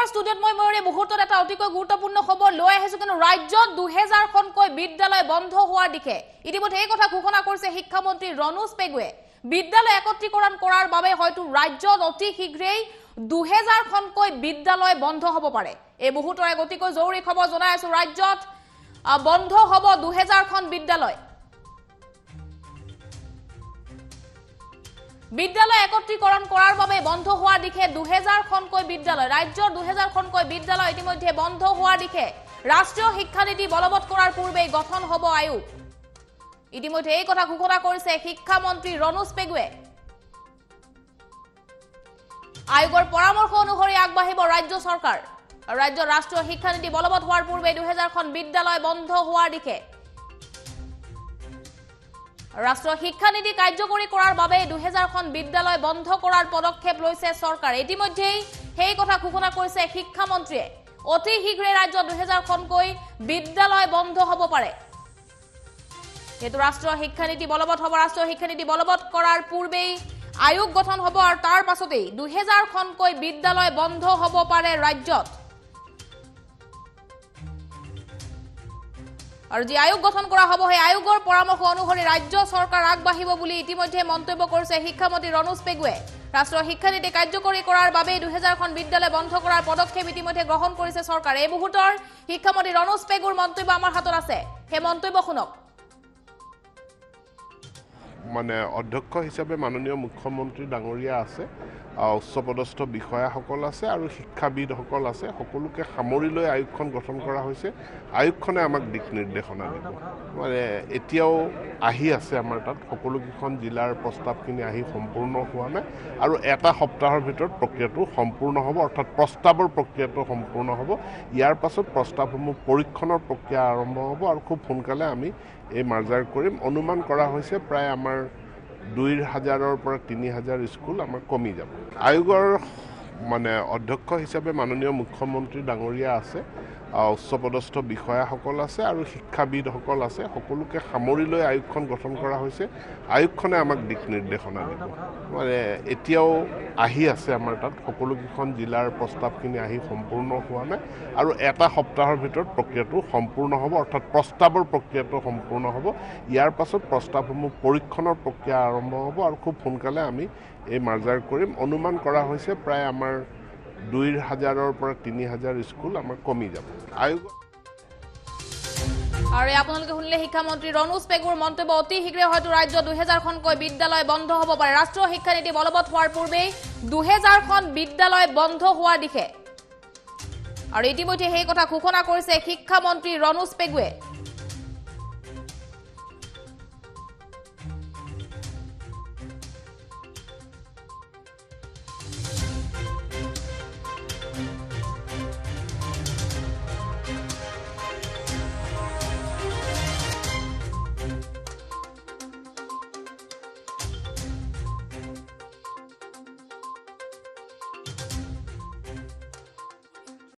ষ্টুডিঅ'ত মই ময়ূৰে মুহূৰ্তত এটা অতিকৈ গুৰুত্বপূৰ্ণ খবৰ লৈ আহিছো। কিন্তু ৰাজ্যত 2000খনকৈ বিদ্যালয় বন্ধ হোৱাৰ দিশে ইতিমধ্যে এই কথা ঘোষণা কৰিছে শিক্ষামন্ত্ৰী ৰণোজ পেগুৱে। বিদ্যালয় একত্ৰীকৰণ কৰাৰ বাবে হয়তো ৰাজ্যত অতি শীঘ্ৰেই 2000খনকৈ বিদ্যালয় বন্ধ হ'ব পাৰে। এই মুহূৰ্তৰ এক অতিকৈ জৰুৰী খবৰ জনাই আছো, ৰাজ্যত বন্ধ হ'ব 2000খন বিদ্যালয়। বিদ্যালয় একত্ৰীকৰণ কৰাৰ বাবে বন্ধ হোৱাৰ দিশে 2000খনকৈ বিদ্যালয়, ৰাজ্যৰ 2000খনকৈ বিদ্যালয় ইতিমধ্যে বন্ধ হোৱাৰ দিশে। ৰাষ্ট্ৰীয় শিক্ষানীতি বলবৎ কৰাৰ পূৰ্বেই গঠন হ'ব আয়োগ। ইতিমধ্যে এই কথা ঘোষণা কৰিছে শিক্ষামন্ত্ৰী ৰণোজ পেগুৱে। আয়োগৰ পৰামৰ্শ অনুসৰি আগবাঢ়িব ৰাজ্য চৰকাৰ। ৰাজ্যৰ ৰাষ্ট্ৰীয় শিক্ষানীতি বলবৎ হোৱাৰ পূৰ্বে 2000খন বিদ্যালয় বন্ধ হোৱাৰ দিশে। ৰাষ্ট্ৰীয় শিক্ষানীতি কাৰ্যকৰী কৰাৰ বাবে 2000খন বিদ্যালয় বন্ধ কৰাৰ পদক্ষেপ লৈছে চৰকাৰে। ইতিমধ্যেই সেই কথা ঘোষণা কৰিছে শিক্ষামন্ত্ৰীয়ে। অতি শীঘ্ৰে ৰাজ্যত 2000খনকৈ বিদ্যালয় বন্ধ হ'ব পাৰে। যিহেতু ৰাষ্ট্ৰীয় শিক্ষানীতি বলবৎ হ'ব, ৰাষ্ট্ৰীয় শিক্ষানীতি বলবৎ কৰাৰ পূৰ্বেই আয়োগ গঠন হ'ব আৰু তাৰ পাছতেই 2000খনকৈ বিদ্যালয় বন্ধ হ'ব পাৰে ৰাজ্যত। আৰু যি আয়োগ গঠন কৰা হ'ব সেই আয়োগৰ পৰামৰ্শ অনুসৰি ৰাজ্য চৰকাৰ আগবাঢ়িব বুলি ইতিমধ্যে মন্তব্য কৰিছে শিক্ষামন্ত্ৰী ৰণোজ পেগুৱে। ৰাষ্ট্ৰীয় শিক্ষানীতি কাৰ্যকৰী কৰাৰ বাবে 2000খন বিদ্যালয় বন্ধ কৰাৰ পদক্ষেপ ইতিমধ্যে গ্ৰহণ কৰিছে চৰকাৰে। এই মুহূৰ্তৰ শিক্ষামন্ত্ৰী ৰণোজ পেগুৰ মন্তব্য আমাৰ হাতত আছে, সেই মন্তব্য শুনক। মানে অধ্যক্ষ হিচাপে মাননীয় মুখ্যমন্ত্ৰী ডাঙৰীয়া আছে, উচ্চপদস্থ বিষয়াসকল আছে আৰু শিক্ষাবিদসকল আছে, সকলোকে সামৰি লৈ আয়োগখন গঠন কৰা হৈছে। আয়োগখনে আমাক দিক নিৰ্দেশনা দিব। মানে এতিয়াও আহি আছে আমাৰ তাত, সকলোকেইখন জিলাৰ প্ৰস্তাৱখিনি আহি সম্পূৰ্ণ হোৱা নাই আৰু এটা সপ্তাহৰ ভিতৰত প্ৰক্ৰিয়াটো সম্পূৰ্ণ হ'ব, অৰ্থাৎ প্ৰস্তাৱৰ প্ৰক্ৰিয়াটো সম্পূৰ্ণ হ'ব। ইয়াৰ পাছত প্ৰস্তাৱসমূহ পৰীক্ষণৰ প্ৰক্ৰিয়া আৰম্ভ হ'ব আৰু খুব সোনকালে আমি এই মাৰ্জাৰ কৰিম। অনুমান কৰা হৈছে প্ৰায় আমাৰ 2000ৰ পৰা 3000 স্কুল আমাৰ কমি যাব। আয়োগৰ মানে অধ্যক্ষ হিচাপে মাননীয় মুখ্যমন্ত্ৰী ডাঙৰীয়া আছে, উচ্চপদস্থ বিষয়াসকল আছে আৰু শিক্ষাবিদসকল আছে, সকলোকে সামৰি লৈ আয়োগখন গঠন কৰা হৈছে। আয়োগখনে আমাক দিক নিৰ্দেশনা দিব। মানে এতিয়াও আহি আছে আমাৰ তাত, সকলোকেইখন জিলাৰ প্ৰস্তাৱখিনি আহি সম্পূৰ্ণ হোৱা নাই আৰু এটা সপ্তাহৰ ভিতৰত প্ৰক্ৰিয়াটো সম্পূৰ্ণ হ'ব, অৰ্থাৎ প্ৰস্তাৱৰ প্ৰক্ৰিয়াটো সম্পূৰ্ণ হ'ব। ইয়াৰ পাছত প্ৰস্তাৱসমূহ পৰীক্ষণৰ প্ৰক্ৰিয়া আৰম্ভ হ'ব আৰু খুব সোনকালে আমি এই মাৰ্জাৰ কৰিম। অনুমান কৰা হৈছে প্ৰায় আমাৰ 2000ৰ পৰা 3000 স্কুল আমাৰ কমি যাব। আয়োগ আৰু আপোনালোকে শুনিলে শিক্ষামন্ত্ৰী ৰণোজ পেগুৰ মন্তব্য। অতি শীঘ্ৰে হয়তো ৰাজ্যত 2000খনকৈ বিদ্যালয় বন্ধ হ'ব পাৰে। ৰাষ্ট্ৰীয় শিক্ষানীতি বলবৎ হোৱাৰ পূৰ্বেই 2000খন বিদ্যালয় বন্ধ হোৱাৰ দিশে। আৰু ইতিমধ্যে সেই কথা ঘোষণা কৰিছে শিক্ষামন্ত্ৰী ৰণোজ পেগুৱে।